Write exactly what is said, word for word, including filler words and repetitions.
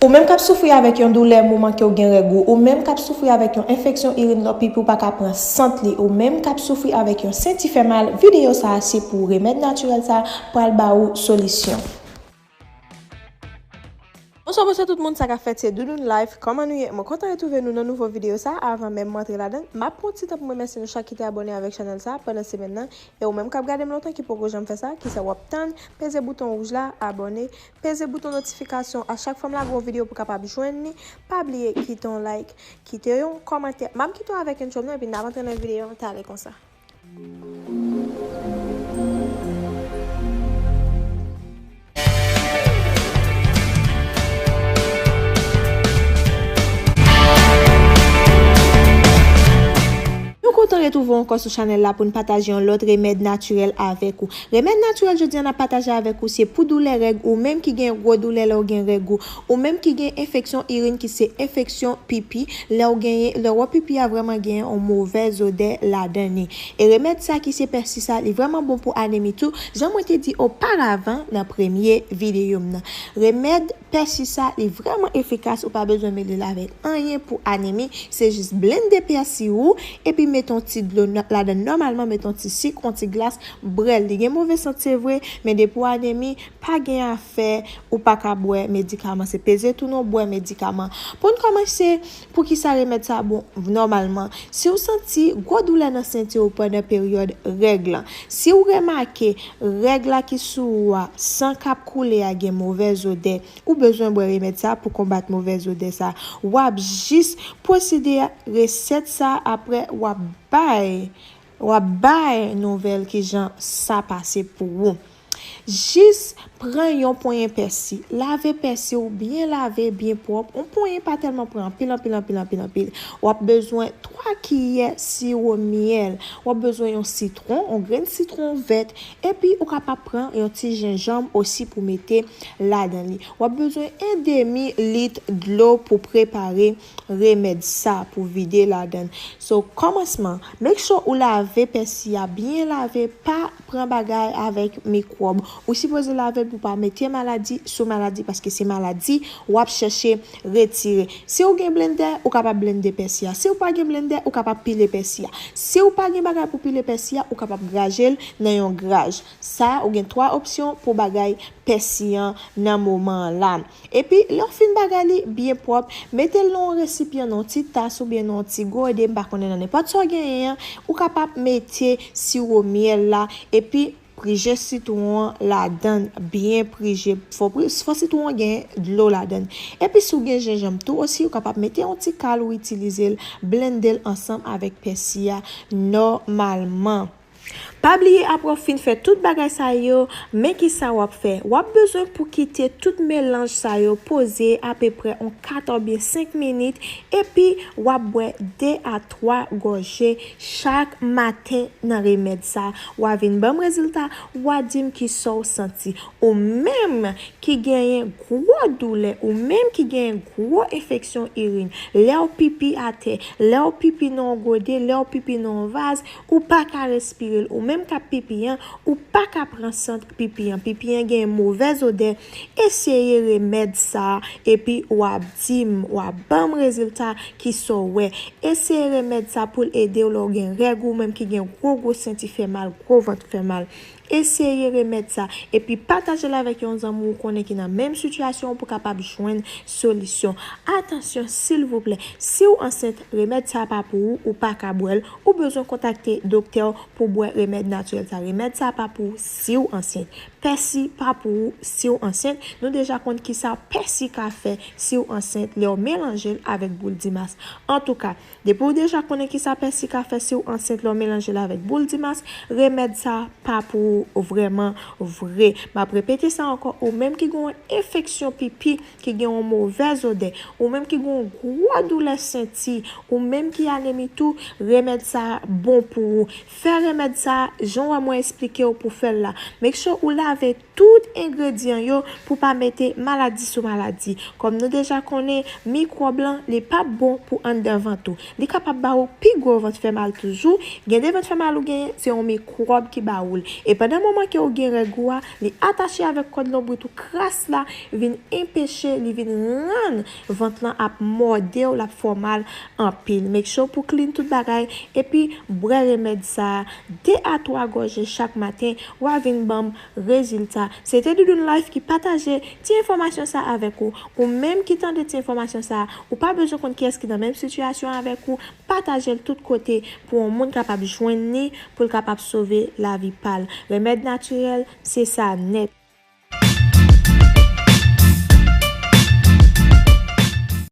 Ou menm k ap soufri avèk yon doulè moman ke w gen règ ou, ou menm k ap soufri avèk yon enfeksyon irin lè w pipi ou pa ka pran sant li, ou menm k ap soufri avèk yon senti fè mal, videyo sa a se pou ou. Remèd natirèl sa a pral ba ou solisyon. Bonswa, bonswa tout moun, sa k ap fèt, se Doudoune Life. Kòman nou ye? Mwen kontan retwouve nou nan nouvo videyo sa a. Avan menm m antre ladan, m ap pran yon ti tan pou m remèsye nou chak ki te abòne avèk chanèl sa a pandan semèn nan. E ou menm k ap gade m lontan ki poko janm fè sa, kisa w ap tann? Peze bouton wouj la, abòne, peze bouton notifikasyon. A chak fwa m lage yon videyo pou w kapab jwenn li, pa bliye kite yon like, kite yon kòmantè. M ap kite w avèk intro m nan, epi n ap antre nan videyo an talè konsa. Nou kontan retwouve w ankò sou chanèl la pou n pataje yon lòt remèd natirèl avèk ou. Remèd natirèl jodi a n ap pataje avèk ou se pou doulè règ, ou menm ki gen gwo doulè lè w gen règ ou, ou menm ki gen enfeksyon irin ki se enfeksyon pipi, lè w genyen, lè w wè pipi a vrèman genyen yon movèz odè ladan li. E remèd sa ki se pèsi sa, li vrèman bon pou anemi tou, jan mwen te di oparavan nan premye videyo m nan. Remèd pèsi sa, li vrèman efikas, ou pa bezwen mele l avèk anyen pou anemi, se jis blende pèsi ou, epi mete yon ti dlo nò-, ladan nòmalman, mete yon ti sik, yon ti glas, bwè l. Li gen move sant, se vre, men depi w anemi, pa gen afè, ou pa ka bwè medikaman. Se peze tou non, bwè medikaman. Pou n kòmanse, poukisa remèd sa bon nòmalman? Si w santi gwo doulè nan senti w pandan peryòd règ lan, si w remake règ la ki sou ou a, san k ap koule a gen movèz odè, ou bezwen bwè remèd sa pou konbat movèz odè sa. W ap jis pwosede resèt sa apre w ap bay, w ap bay nouvèl kijan sa pase pou ou. Jis pran yon ponyen pèsi, lave pèsi w byen lave, byen pwòp, yon ponyen, pa tèlman pran anpil, anpil, anpil, anpil, anpil. W ap bezwen twa kiyè siwo myèl, w ap bezwen yon sitwon, yon grenn sitwon vèt, epi ou kapab pran yon ti jenjanm osi pou mete ladan li. W ap bezwen en demi lit dlo pou prepare remèd sa, pou vide ladan. So, kòmansman, make sure ou lave pèsi a, byen lave, pa pran bagay avèk mikwòb. Ou sipoze lave l pou pa mete maladi sou maladi, paske se maladi w ap chèche retire. Si w gen blendè, ou kapab blende pèsi a. Si w pa gen blendè, ou kapab pile pèsi a. Si w pa gen bagay pou pile pèsi a, ou kapab graje l nan yon graj. Sa, ou gen twa opsyon pou bagay pèsi an nan moman an la. Epi, lè w fin bagay li byen pwòp, mete l nan yon resipyan, nan yon ti tas oubyen nan yon ti gode, m pa konnen nan nenpòt sa w genyen an, ou kapab mete siwo myèl la, epi prije sitwon an ladan, byen prije. Fò pri-, fò sitwon an gen dlo ladan. Epi si w gen jenjanm tou osi, ou kapab mete yon ti kal ou itilize l, blende l ansanm avèk pèsi a nòmalman. Pa bliye apre w fin fè tout bagay sa yo, men kisa w ap fè. W ap bezwen pou kite tout melanj sa yo poze apeprè yon kat oubyen senk minit, epi w ap bwè de a twa gòje chak maten nan remèd sa. W a vin ban m rezilta, w a di m kisa w santi. Ou menm ki genyen gwo doulè, ou menm ki genyen gwo enfeksyon irin, lè w pipi atè, lè w pipi nan yon gode, lè w pipi nan yon vaz, ou pa ka respire l, ou menm k ap pipi an, ou pa ka pran sant pipi an, pipi an genyen movèz odè, eseye remèd sa, epi w ap di m, w ap ban m rezilta kisa w wè. Eseye remèd sa pou l ede w lè w gen règ ou menm ki gen gwo gwo senti fè mal, gwo vant fè mal. Eseye remèd sa, epi pataje l avèk yon zanmi w konnen ki nan menm sitiyasyon w pou kapab jwenn solisyon. Atansyon, silvouplè, si w ansent, remèd sa pa pou ou, ou pa ka bwè l, ou bezwen kontakte doktè w pou bwè remèd natirèl sa. Remèd sa pa pou ou si w ansent. Pèsi pa pou ou si w ansent. Nou deja konn kisa pèsi ka fè si w ansent lè w melanje l avèk boul dimas. Antouka, depi w deja konnen kisa pèsi ka fè si w ansent lè w melanje l avèk boul dimas, remèd sa pa pou ou vrèman vre. M ap repete sa ankò, ou menm ki gen yon enfeksyon pipi, ki gen yon movèz odè, ou menm ki gen yon gwo doulè senti, ou menm ki anemi tou, remèd sa bon pou ou. Fè remèd sa jan w wè mwen eksplike w pou fè l la. Make sure ou lave tout engredyan yo pou pa mete maladi sou maladi. Kòm nou deja konnen, mikwòb lan, li p ap bon pou anndan vant ou. Li kapab ba ou pi gwo vant fè mal toujou. Gen de vant fè mal ou genyen, se yon mikwòb ki ba ou l. E pandan Nan moman ke ou gen règ ou a, li atache avèk kòd lonbrit ou, kras la vin enpeche, li vin rann vant lan ap mòde w, l ap fè w mal anpil. Make sure pou clean tout bagay, epi bwè remèd sa a de a twa gòje chak maten, w a vin ban m rezilta. Se te Doudoune Life ki pataje ti enfòmasyon sa avèk ou. Ou menm ki tande ti enfòmasyon sa, ou pa bezwen konn kiyès ki nan menm sitiyasyon avèk ou, pataje l tout kote pou yon moun kapab jwenn li, pou l kapab sove lavi pa l. Remèd natirèl, se sa nèt.